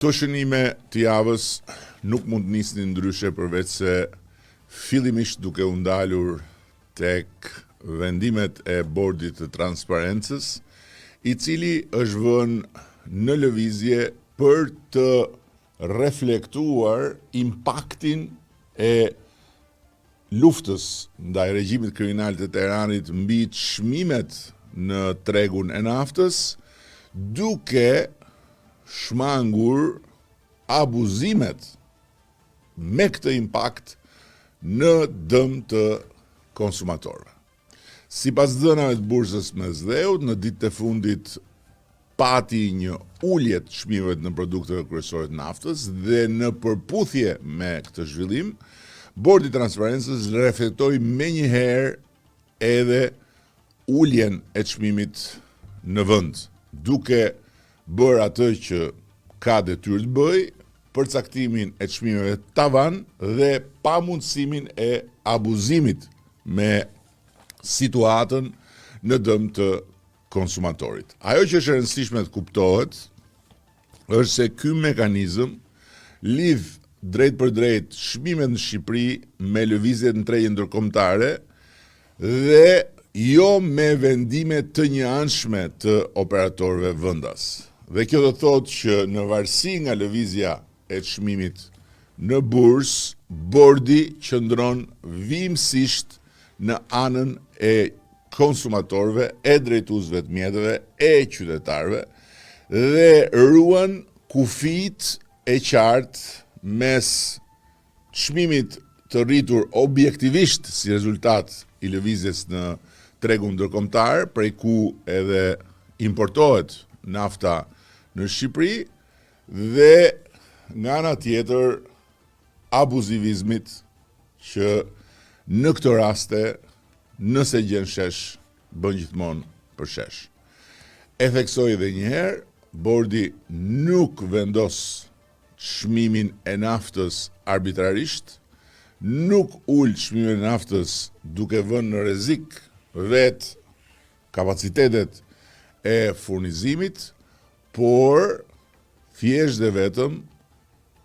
Këto shënime të javës nuk mund të nisnin ndryshe përveç se fillimisht duke u ndalur tek vendimet e Bordit të Transparencës, i cili është vënë në lëvizje për të reflektuar impaktin e luftës ndaj regjimit kriminal të Teheranit mbi çmimet në tregun e naftës, duke shmangur abuzimet me këtë impakt në dëm të konsumatorëve. Sipas dhënave të bursës Mesdheut, në ditët e fundit pati një ulje të çmimeve në produkteve kryesore të naftës dhe në përputhje me këtë zhvillim, Bordi i Transparencës reflektoi menjëherë edhe uljen e çmimit në vend, duke bërë atë që ka detyrë të bëjë, përcaktimin e çmimeve tavan dhe pamundësimin e abuzimit me situatën në dëm të konsumatorit. Ajo që është e rëndësishme të kuptohet është se ky mekanizëm lidh drejtpërdrejt çmimet në Shqipëri me lëvizjet në tregje ndërkombëtare dhe jo me vendime të njëanshme të operatorëve vendas. Dhe kjo do të thotë që në varësi nga lëvizja e çmimit në bursë, bordi qëndron vijimësisht në anën e konsumatorëve, e drejtuesve të mjeteve, e qytetarëve dhe ruan kufijtë e qartë mes çmimit të rritur objektivisht si rezultat i lëvizjes në tregun ndërkombëtar, prej ku edhe importohet nafta në Shqipëri, dhe nga ana tjetër abuzivizmit që në këto raste nëse gjen shesh, bën gjithmonë përshesh. E theksoj edhe një herë, bordi nuk vendos çmimin e naftës arbitrarisht, nuk ul çmimin e naftës duke vënë në rrezik vetë kapacitetet e furnizimit, por thjesht dhe vetëm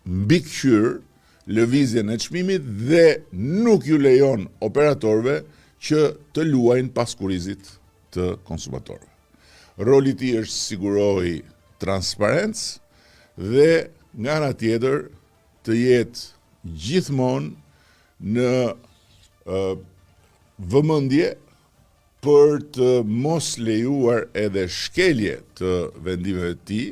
mbikëqyr lëvizjen e çmimit dhe nuk ju lejon operatorëve që të luajnë pas kurrizit të konsumatorëve. Roli i tij është sigurojë transparencë dhe nga ana tjetër të jetë gjithmonë në vëmendje për të mos lejuar edhe shkelje të vendimeve të tij.